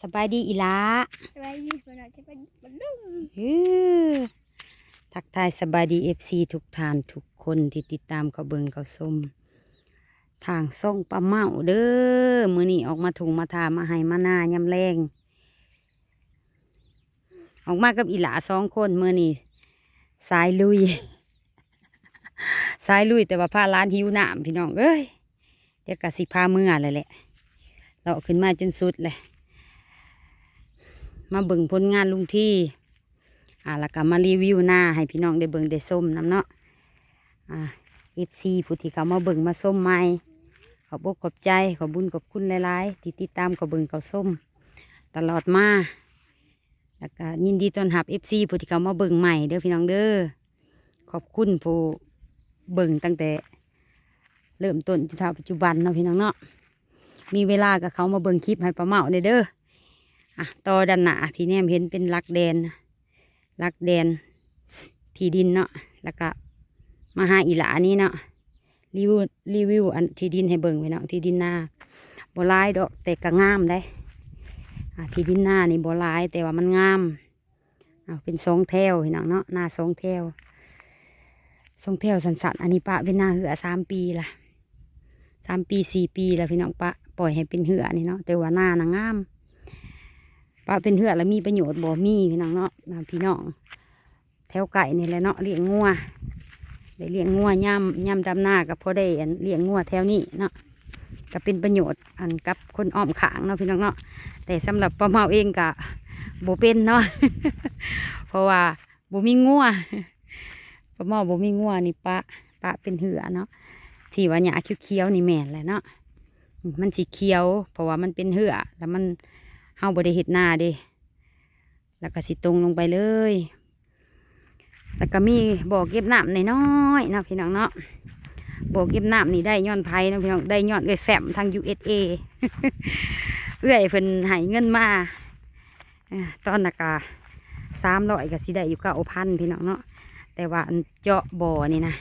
ສະບາຍດີອີ່ຫຼ້າ. ສະບາຍດີ ເອີ ທັກທາຍສະບາຍດີ ເອັຟຊີ ທຸກທ່ານທຸກຄົນທີ່ຕິດຕາມເຂົ້າເບິ່ງເຂົ້າຊົມທາງຊ່ອງປ້າເມົ້າເດີ້. ມື້ນີ້ອອກມາທົ່ງມາທ່າ ມາໄຮ່ມານາຍາມແລງ. ອອກມາກັບອີ່ຫຼ້າສອງຄົນມື້ນີ້ ສາຍລຸຍ ສາຍລຸຍ ແຕ່ວ່າພາຫຼານຫິວນ້ຳ ພີ່ນ້ອງເອີຍ. ດຽວກໍຊິພາເມືອແລ້ວແຫຼະ ເລາະຂຶ້ນມາຈົນສຸດແຫຼະ ມາເບິ່ງຜົນງານລຸງທີ ອ່າ ແລ້ວກໍມາຣີວິວນາໃຫ້ພີ່ນ້ອງໄດ້ເບິ່ງໄດ້ຊົມນຳເນາະ. ອ່າ ເອັຟຊີ ຜູ້ທີ່ເຂົ້າມາເບິ່ງມາຊົມໃໝ່ ຂອບອົກຂອບໃຈ ຂອບບຸນຂອບຄຸນຫຼາຍໆ ທີ່ຕິດຕາມເຂົ້າເບິ່ງເຂົ້າຊົມຕະຫຼອດມາ ແລ້ວກໍຍິນດີຕ້ອນຮັບ ເອັຟຊີ ຜູ້ທີ່ເຂົ້າມາເບິ່ງໃໝ່ເດີ້ ພີ່ນ້ອງເດີ້. ຂອບຄຸນຜູ້ເບິ່ງຕັ້ງແຕ່ເລີ່ມຕົ້ນຈົນເຖິງປັດຈຸບັນເນາະ ພີ່ນ້ອງເນາະ. ມີເວລາກໍເຂົ້າມາເບິ່ງຄລິບໃຫ້ປ້າເມົ້າແດ່ເດີ້. ອ່ະ ຕໍ່ດ້ານໜ້າທີ່ແນມເຫັນເປັນຫຼັກແດນ ຫຼັກແດນທີ່ດິນເນາະ ແລ້ວກໍມາຫາອີ່ຫຼ້ານີ້ເນາະ ຣີວິວ ຣີວິວອັນທີ່ດິນໃຫ້ເບິ່ງ ພີ່ນ້ອງ. ທີ່ດິນນາບໍ່ຫຼາຍດອກ ແຕ່ກໍງາມເດ້. ອ່າ ທີ່ດິນນານີ້ບໍ່ຫຼາຍ ແຕ່ວ່າມັນງາມ. ເອົາ ເປັນສອງແຖວ ພີ່ນ້ອງເນາະ ນາສອງແຖວ ສອງແຖວສັ້ນໆ. ອັນນີ້ປະເປັນນາເຮືອສາມປີລະ ສາມປີສີ່ປີລະ ພີ່ນ້ອງ ປະ ປ່ອຍໃຫ້ເປັນເຮືອນີ້ເນາະ. ແຕ່ວ່ານານະງາມ ປະເປັນເຮືອລະມີປະໂຫຍດບໍ່? ມີ ພີ່ນ້ອງເນາະ. ອ່າ ພີ່ນ້ອງແຖວໃກ້ນີ້ແຫຼະເນາະ ລ້ຽງງົວ ໄດ້ລ້ຽງງົວ ຍາມ ຍາມດຳນາກໍພໍໄດ້ ອັນ ລ້ຽງງົວແຖວນີ້ເນາະ ກໍເປັນປະໂຫຍດ ອັນ ກັບຄົນອ້ອມຂ້າງເນາະ ພີ່ນ້ອງເນາະ. ແຕ່ສຳລັບປ້າເມົ້າເອງກໍບໍ່ເປັນເນາະ ເພາະວ່າບໍ່ມີງົວ ປ້າເມົ້າບໍ່ມີງົວນີ້ ປະ ປະເປັນເຮືອເນາະ. ທີ່ວ່າຫຍ້າຂຽວໆນີ້ແມ່ນແຫຼະເນາະ ມັນຊິຂຽວ ເພາະວ່າມັນເປັນເຮືອ ແລ້ວມັນ ເຮົາບໍ່ໄດ້ເຮັດນາເດ້. ແລ້ວກໍຊິຕົງລົງໄປເລີຍ. ແລ້ວກໍມີບໍ່ເກັບນ້ຳນ້ອຍໆເນາະ ພີ່ນ້ອງເນາະ. ບໍ່ເກັບນ້ຳນີ້ໄດ້ຍ້ອນໃຜເນາະ ພີ່ນ້ອງ? ໄດ້ຍ້ອນເອື້ອຍແຟ້ມທາງ ຢູເອສເອ ເອື້ອຍເພິ່ນໃຫ້ເງິນມາ ເອີ ຕອນນັ້ນກໍສາມຮ້ອຍ ກໍຊິໄດ້ຢູ່ເກົ້າພັນ ພີ່ນ້ອງເນາະ. ແຕ່ວ່າອັນເຈາະບໍ່ນີ້ນະ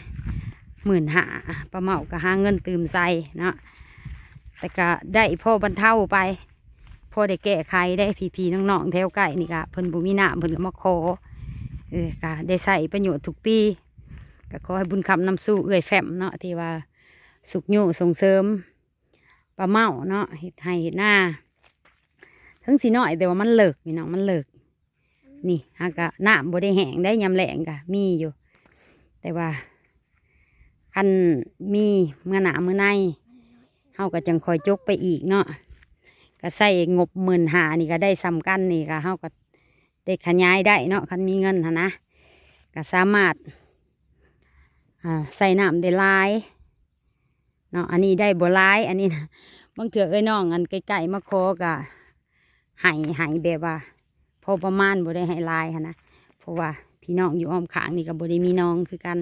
ໝື່ນຫ້າ ປ້າເມົ້າກໍຫາເງິນຕື່ມໃສ່ເນາະ ແຕ່ກໍໄດ້ພໍບັນເທົາໄປ ພໍໄດ້ແກ້ໄຂໄດ້. ພີ່ໆນ້ອງໆແຖວໃກ້ນີ້ກະເພິ່ນບໍ່ມີນ້ຳ ເພິ່ນກໍມາຂໍ ເອີ ກະໄດ້ໃຊ້ປະໂຫຍດທຸກປີ. ກະຂໍໃຫ້ບຸນຄ້ຳນຳສູ່ເອື້ອຍແຟ້ມເນາະ ທີ່ວ່າຊຸກຍູ້ສົ່ງເສີມປ້າເມົ້າເນາະ ເຮັດໄຮ່ເຮັດນາ. ເຖິງຊິນ້ອຍແຕ່ວ່າມັນເລິກ ພີ່ນ້ອງ ມັນເລິກ. ນີ້ຫາກະນ້ຳບໍ່ໄດ້ແຫ້ງໄດ໋ ຍາມແລ້ງກະມີຢູ່ ແຕ່ວ່າຄັນມີເມື່ອໜ້າເມື່ອໃນ ເຮົາກໍຈັ່ງຄ່ອຍຈົກໄປອີກເນາະ. ກໍໃຊ້ງົບໝື່ນຫ້ານີ້ກໍໄດ້ສ່ຳກັນ ນີ້ກໍເຮົາກໍໄດ້ຂະຫຍາຍໄດ້ເນາະ ຄັນມີເງິນຫັ້ນນະ ກໍສາມາດ ອ່າ ໃຊ້ນ້ຳໄດ້ຫຼາຍ ເນາະ. ອັນນີ້ໄດ້ບໍ່ຫຼາຍ ອັນນີ້ນະ ບາງເທື່ອເອື້ອຍນ້ອງອັນໃກ້ໆມາຂໍກະໃຫ້ ໃຫ້ແບບວ່າພໍປະມານ ບໍ່ໄດ້ໃຫ້ຫຼາຍຫັ້ນນະ ເພາະວ່າພີ່ນ້ອງຢູ່ອ້ອມຂ້າງນີ້ກໍບໍ່ໄດ້ມີໜອງຄືກັນ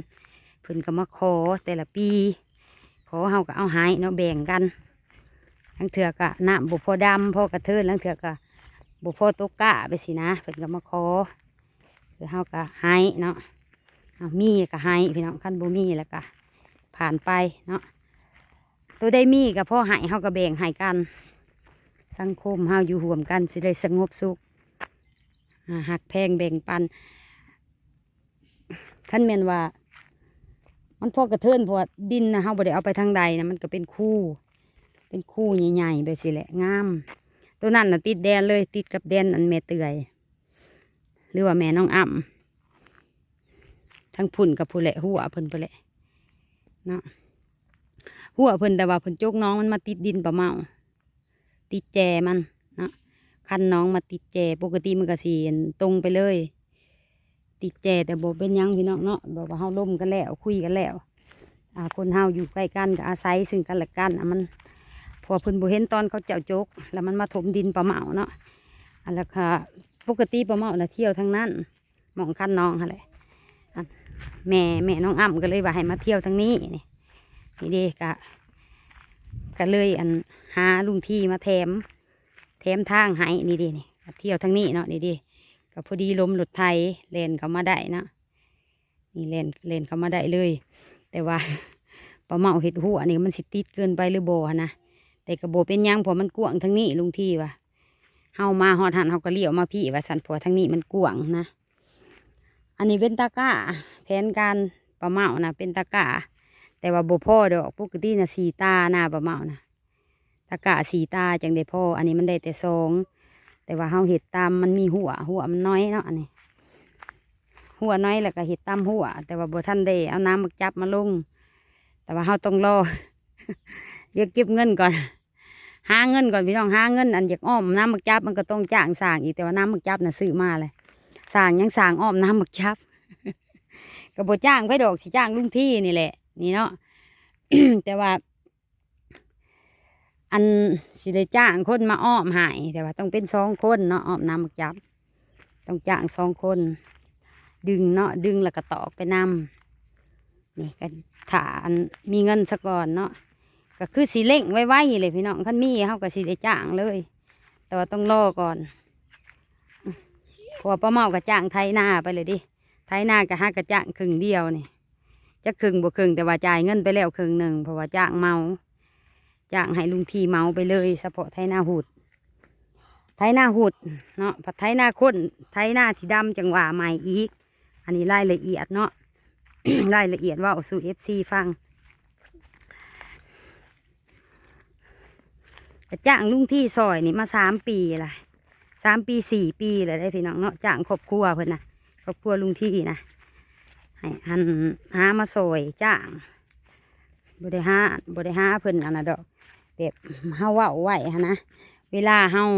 ເພິ່ນກໍມາຂໍແຕ່ລະປີ ຂໍເຮົາກໍເອົາໃຫ້ເນາະ ແບ່ງກັນ. ລາງເທື່ອກໍນ້ຳບໍ່ພໍດຳ ພໍກະເທີນ ລາງເທື່ອກໍບໍ່ພໍຕົກກ້າໄປຊີ້ນະ ເພິ່ນກໍມາຂໍ ຄືເຮົາກໍໃຫ້ເນາະ. ເຮົາມີກໍໃຫ້ພີ່ນ້ອງ ຄັນບໍ່ມີແລ້ວກໍຜ່ານໄປເນາະ. ໂຕໃດມີກໍພໍໃຫ້ ເຮົາກໍແບ່ງໃຫ້ກັນ ສັງຄົມເຮົາຢູ່ຮ່ວມກັນຊິໄດ້ສະຫງົບສຸກ ອ່າ ຮັກແພງແບ່ງປັນ. ຄັນແມ່ນວ່າມັນພໍກະເທີນ ເພາະວ່າດິນນະ ເຮົາບໍ່ໄດ້ເອົາໄປທາງໃດນະ ມັນກໍເປັນຄູ ເປັນຄູໃຫຍ່ໆແບບຊີ້ແຫຼະ ງາມ. ໂຕນັ້ນນະຕິດແດນເລີຍ ຕິດກັບແດນອັນແມ່ເຕື້ອຍ ຫຼືວ່າແມ່ນ້ອງອ້ຳ ທາງພຸ້ນກັບພຸ້ນແຫຼະ ຮົ້ວເພິ່ນພຸ້ນແຫຼະເນາະ ຮົ້ວເພິ່ນ. ແຕ່ວ່າເພິ່ນຈົກໜອງມັນມາຕິດດິນປ້າເມົ້າ ຕິດແຈມັນເນາະ ຄັນໜອງມາຕິດແຈ ປົກກະຕິມັນກໍຊິຕົງໄປເລີຍ ຕິດແຈ. ແຕ່ບໍ່ເປັນຫຍັງພີ່ນ້ອງເນາະ ແບບວ່າເຮົາລົມກັນແລ້ວ ຄຸຍກັນແລ້ວ ອ່າ ຄົນເຮົາຢູ່ໃກ້ກັນກໍອາໄສຊຶ່ງກັນແລະກັນ ອ່າ ມັນ ເພາະວ່າເພິ່ນບໍ່ເຫັນຕອນເຂົາເຈົ້າຈົກ ແລ້ວມັນມາຖົມດິນປ້າເມົ້າເນາະ. ອ່າ ແລ້ວກໍປົກກະຕິປ້າເມົ້ານະທ່ຽວທາງນັ້ນ ໝ່ອງຄັນໜອງຫັ້ນແຫຼະ ອັນ ແມ່ ແມ່ນ້ອງອ້ຳກໍເລີຍວ່າໃຫ້ມາທ່ຽວທາງນີ້ ນີ້ ນີ້ເດ້ ກະ ກະເລີຍ ອັນ ຫາລຸງທີມາແຖມ ແຖມທາງໃຫ້ ນີ້ເດ້ ນີ້ ກະທ່ຽວທາງນີ້ເນາະ ນີ້ເດ້ ກະພໍດີລົມລົດໄຖແລ່ນເຂົ້າມາໄດ້ເນາະ ນີ້ ແລ່ນ ແລ່ນເຂົ້າມາໄດ້ເລີຍ. ແຕ່ວ່າປ້າເມົ້າເຮັດຮົ້ວນີ້ມັນຊິຕິດເກີນໄປຫຼືບໍ່ຫັ້ນນະ ແຕ່ກໍບໍ່ເປັນຫຍັງ ເພາະມັນກວ້າງທາງນີ້ ລຸງທີວ່າ ເຮົາມາຮອດຫັ້ນ ເຮົາກໍລ້ຽວມາພີ້ວ່າຊັ້ນ ເພາະວ່າທາງນີ້ມັນກວ້າງນະ. ອັນນີ້ເປັນຕາກ້າ ແຜນການປ້າເມົານະ ເປັນຕາກ້າ ແຕ່ວ່າບໍ່ພໍດອກ. ປົກກະຕິນະ ສີ່ຕານາປ້າເມົານະ ຕາກ້າສີ່ຕາຈັ່ງໄດ້ພໍ. ອັນນີ້ມັນໄດ້ແຕ່ສອງ ແຕ່ວ່າເຮົາເຮັດຕາມ ມັນມີຮົ້ວ ຮົ້ວມັນນ້ອຍເນາະ. ອັນນີ້ຮົ້ວນ້ອຍ ແລ້ວກໍເຮັດຕາມຮົ້ວ ແຕ່ວ່າບໍ່ທັນໄດ້ເອົານ້ຳໝາກຈັບມາລົງ ແຕ່ວ່າເຮົາຕ້ອງລໍ ດຽວເກັບເງິນກ່ອນ ຫາເງິນກ່ອນພີ່ນ້ອງ ຫາເງິນ. ອັນຢາກອ້ອມນ້ຳໝາກຈັບ ມັນກໍຕ້ອງຈ້າງຊ່າງອີກ ແຕ່ວ່ານ້ຳໝາກຈັບນະຊື້ມາແລ້ວ ສ້າງຫຍັງ ສ້າງອ້ອມນ້ຳໝາກຈັບ ກໍບໍ່ຈ້າງໃຜດອກ ຊິຈ້າງລຸງທີນີ້ແຫຼະ ນີ້ເນາະ ແຕ່ວ່າ ອັນ ຊິໄດ້ຈ້າງຄົນມາອ້ອມໃຫ້ ແຕ່ວ່າຕ້ອງເປັນສອງຄົນເນາະ ອ້ອມນ້ຳໝາກຈັບ ຕ້ອງຈ້າງສອງຄົນ ດຶງເນາະ ດຶງແລ້ວກໍຕອກໄປນຳ. ນີ້ກໍຖ້າອັນມີເງິນສາກ່ອນເນາະ ກໍຄືຊິເລັ່ງໄວໆແຫຼະພີ່ນ້ອງ ຄັນມີເຮົາກໍຊິໄດ້ຈ້າງເລີຍ ແຕ່ວ່າຕ້ອງລໍກ່ອນ ເພາະວ່າປ້າເມົາກໍຈ້າງໄຖນາໄປເລີຍເດ້ ໄຖນາກໍຫາກະຈ້າງເຄິ່ງດຽວນີ້ ຈັກເຄິ່ງບໍ່ເຄິ່ງ ແຕ່ວ່າຈ່າຍເງິນໄປແລ້ວເຄິ່ງໜຶ່ງ ເພາະວ່າຈ້າງເໝົາ ຈ້າງໃຫ້ລຸງທີເໝົາໄປເລີຍ ສະເພາະໄຖນາຫຸດ ໄຖນາຫຸດເນາະ ພັດໄຖນາຄົນ ໄຖນາສີດຳຈັ່ງວ່າໃໝ່ອີກ. ອັນນີ້ລາຍລະອຽດເນາະ ລາຍລະອຽດເວົ້າສູ່ເອັຟຊີຟັງ ກະຈ້າງລຸງທີຊ່ອຍນີ້ມາສາມປີລະ ສາມປີ ສີ່ປີແລ້ວເດ້ພີ່ນ້ອງເນາະ ຈ້າງຄອບຄົວເພິ່ນນະ ຄອບຄົວລຸງທີນະ ໃຫ້ອັນຫາມາຊ່ອຍຈ້າງ ບໍ່ໄດ້ຫາ ບໍ່ໄດ້ຫາເພິ່ນອັນນັ້ນດອກ ແບບເຮົາເວົ້າໄວ້ຫັ້ນນະ ເວລາເຮົາ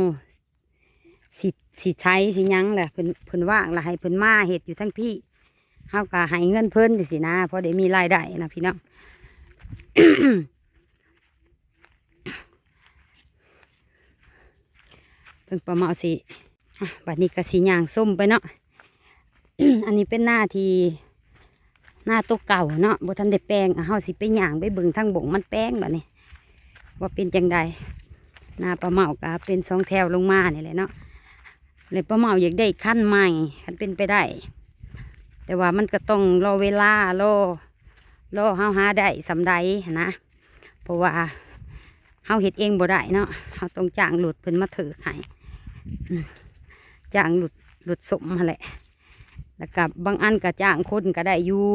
ຊິ ຊິໄຖຊິຫຍັງແຫຼະ ເພິ່ນ ເພິ່ນວ່າງລະໃຫ້ເພິ່ນມາເຮັດຢູ່ທາງພີ້ ເຮົາກໍໃຫ້ເງິນເພິ່ນຈັ່ງຊີ້ນະ ພໍໄດ້ມີລາຍໄດ້ນະພີ່ນ້ອງ ເບິ່ງປ້າເມົາຊິ ອ່ະ ບັດນີ້ກໍຊິຍ່າງຊົມໄປເນາະ ອັນນີ້ເປັນນາທີ່ ນາໂຕເກົ່າເນາະ ບໍ່ທັນໄດ້ແປງ ເຮົາຊິໄປຍ່າງໄປເບິ່ງທາງບົງມັນແປງບັດນີ້ ວ່າເປັນຈັ່ງໃດ. ນາປ້າເມົາກໍເປັນສອງແຖວລົງມານີ້ແຫຼະເນາະ ແລະປ້າເມົາຢາກໄດ້ຄັນໃໝ່ ຄັນເປັນໄປໄດ້ ແຕ່ວ່າມັນກໍຕ້ອງລໍເວລາ ລໍ ລໍເຮົາຫາໄດ້ສ່ຳໃດຫັ້ນນະ ເພາະວ່າເຮົາເຮັດເອງບໍ່ໄດ້ເນາະ ເຮົາຕ້ອງຈ້າງລົດເພິ່ນມາເທີກໃຫ້ ອືມ ຈ້າງລົດ ລົດສົມຫັ້ນແຫຼະ ແລ້ວກໍບາງອັນກໍຈ້າງຄົນກໍໄດ້ຢູ່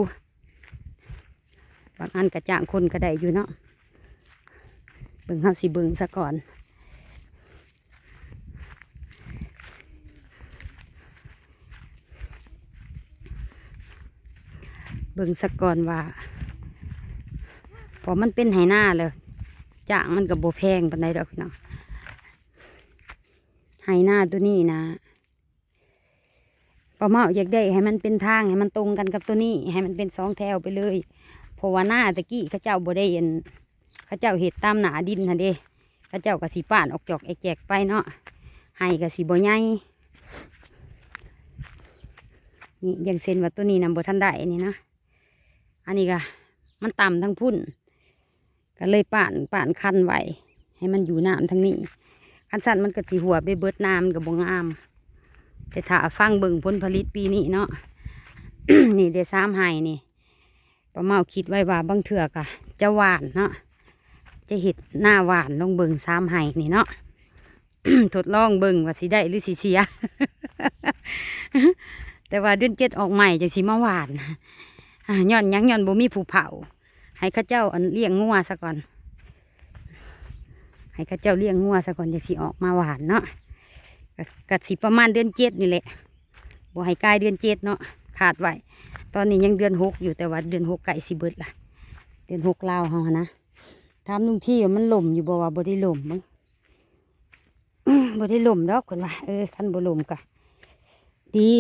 ບາງອັນກໍຈ້າງຄົນກໍໄດ້ຢູ່ເນາະ ເບິ່ງ ເຮົາຊິເບິ່ງສາກ່ອນ ເບິ່ງສາກ່ອນວ່າ ເພາະມັນເປັນໄຮ່ນາແລ້ວ ຈ້າງມັນກໍບໍ່ແພງປານໃດດອກພີ່ນ້ອງ ໄຮ່ນາໂຕນີ້ນະ ປ້າເມົາຢາກໄດ້ໃຫ້ມັນເປັນທາງ ໃຫ້ມັນຕົງກັນກັບໂຕນີ້ ໃຫ້ມັນເປັນສອງແຖວໄປເລີຍ ເພາະວ່ານາແຕ່ກີ້ເຂົາເຈົ້າບໍ່ໄດ້ອັນ ເຂົາເຈົ້າເຮັດຕາມໜ້າດິນຫັ້ນເດ້ ເຂົາເຈົ້າກໍຊິປ້ານອອກຈອກແອກແຈກໄປເນາະ ໄຮ່ກໍຊິບໍ່ໃຫຍ່ ນີ້ ຢ່າງເຊັ່ນວ່າໂຕນີ້ນະບໍ່ທັນໄດ້ນີ້ນະ ອັນນີ້ກໍມັນຕ່ຳທາງພຸ້ນ ກໍເລີຍປ້ານ ປ້ານຄັນໄວ້ ໃຫ້ມັນຢູ່ນ້ຳທາງນີ້ ຄັນຊັ້ນມັນກໍຊິຫົວໄປເບິດ ນາມັນກໍບໍ່ງາມ ແຕ່ຖ້າຟັງເບິ່ງຜົນຜະລິດປີນີ້ເນາະ ນີ້ເດ້ ສາມໄຮ່ນີ້ ປ້າເມົາຄິດໄວ້ວ່າບາງເທື່ອກໍຈະຫວ່ານເນາະ ຈະເຮັດນາຫວ່ານລອງເບິ່ງ ສາມໄຮ່ນີ້ເນາະ ທົດລອງເບິ່ງວ່າຊິໄດ້ຫຼືຊິເສຍ ແຕ່ວ່າເດືອນເຈັດອອກໃໝ່ຈັ່ງຊິມາຫວ່ານ ຍ້ອນຫຍັງ? ຍ້ອນບໍ່ມີຜູ້ເຝົ້າ ໃຫ້ເຂົາເຈົ້າ ອັນ ລ້ຽງງົວຊະກ່ອນ ໃຫ້ເຂົາເຈົ້າລ້ຽງງົວຊະກ່ອນ ຈັ່ງຊິອອກມາຫວ່ານເນາະ ກໍ ກໍຊິປະມານເດືອນເຈັດນີ້ແຫຼະ ບໍ່ໃຫ້ກາຍເດືອນເຈັດເນາະ ຄາດໄວ້ ຕອນນີ້ຍັງເດືອນຫົກຢູ່ ແຕ່ວ່າເດືອນຫົກໃກ້ຊິເບິດລະ ເດືອນຫົກລາວເຮົາຫັ້ນນະ ຖາມລຸງທີວ່າມັນຫຼົ່ມຢູ່ບໍ່ ວ່າບໍ່ໄດ້ຫຼົ່ມ ເບິ່ງ ບໍ່ໄດ້ຫຼົ່ມດອກ ເພິ່ນວ່າ ເອີ ຄັນບໍ່ຫຼົ່ມກໍດີ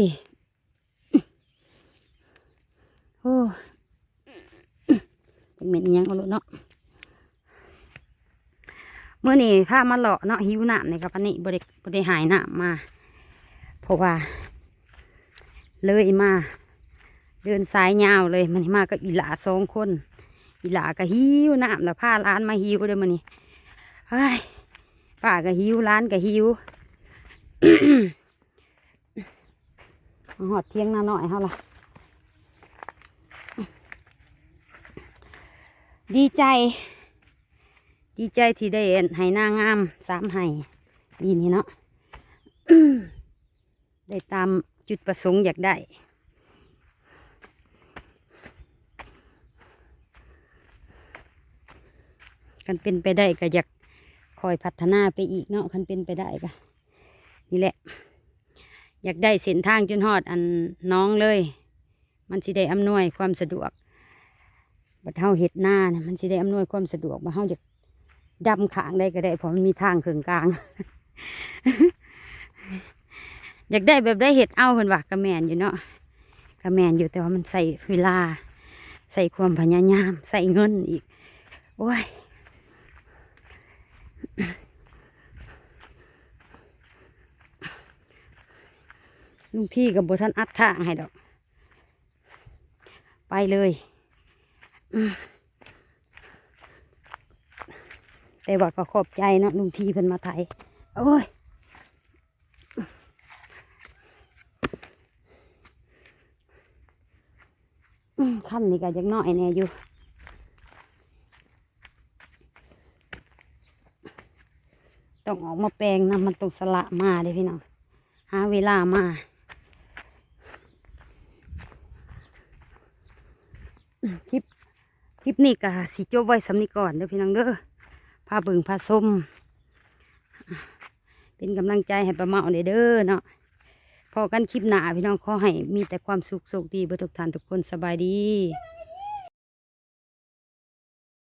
ໂອ້ ຈັກແມ່ນອີ່ຫຍັງເອົາໂລດເນາະ ມື້ນີ້ພາມາເລາະເນາະ ຫິວນ້ຳນີ້ກໍປານນີ້ ບໍ່ໄດ້ ບໍ່ໄດ້ຫາຍນ້ຳມາ ເພາະວ່າ ເລີຍມາ ເດີນສາຍຍາວເລີຍ ມື້ນີ້ມາກັບອີ່ຫຼ້າສອງຄົນ ອີ່ຫຼ້າກໍຫິວນ້ຳ ແລ້ວພາຫຼານມາຫິວເດີມື້ນີ້ ເຮີ້ຍ ປ້າກໍຫິວ ຫຼານກໍຫິວ ມາຮອດຖຽງນານ້ອຍເຮົາລະ ດີໃຈ ດີໃຈທີ່ໄດ້ໄຮ່ນາງາມສາມໄຮ່ປີນີ້ເນາະ ໄດ້ຕາມຈຸດປະສົງຢາກໄດ້. ຄັນເປັນໄປໄດ້ກໍຢາກຄ່ອຍພັດທະນາໄປອີກເນາະ, ຄັນເປັນໄປໄດ້ກໍ ນີ້ແຫຼະ ຢາກໄດ້ເສັ້ນທາງຈົນຮອດອັນໜອງເລີຍ, ມັນຊິໄດ້ອຳນວຍຄວາມສະດວກ. ບັດເຮົາເຮັດນານະ ມັນຊິໄດ້ອຳນວຍຄວາມສະດວກ, ບັດເຮົາຢາກດຳຂ້າງໃດກໍໄດ້ ເພາະມັນມີທາງເຄິ່ງກາງ. ຢາກໄດ້ແບບໃດເຮັດເອົາ ເພິ່ນວ່າ ກໍແມ່ນຢູ່ເນາະ, ກໍແມ່ນຢູ່ ແຕ່ວ່າມັນໃຊ້ເວລາ ໃຊ້ຄວາມພະຍາຍາມ ໃຊ້ເງິນອີກ. ໂອ້ຍ ລຸງທີກໍບໍ່ທັນອັດທາງໃຫ້ດອກ ໄປເລີຍ. ອືມ ແຕ່ວ່າກໍຂອບໃຈເນາະ ລຸງທີເພິ່ນມາໄຖ. ໂອ້ຍ ອືມ ຄັນນີ້ກໍຈັກໜ້ອຍແດ່ຢູ່ ຕ້ອງອອກມາແປງນຳ, ມັນຕ້ອງສະຫຼະມາເດ້ພີ່ນ້ອງ, ຫາເວລາມາ. ຄລິບ ຄລິບນີ້ກໍຊິຈົບໄວ້ສ່ຳນີ້ກ່ອນເດີພີ່ນ້ອງເດີ, ພາເບິ່ງພາຊົມ ເປັນກຳລັງໃຈໃຫ້ປ້າເມົາແດ່ເດີເນາະ. ພໍ້ກັນຄລິບໜ້າພີ່ນ້ອງ, ຂໍໃຫ້ມີແຕ່ຄວາມສຸກໂຊກດີເບິດທຸກທ່ານທຸກຄົນ. ສະບາຍດີ.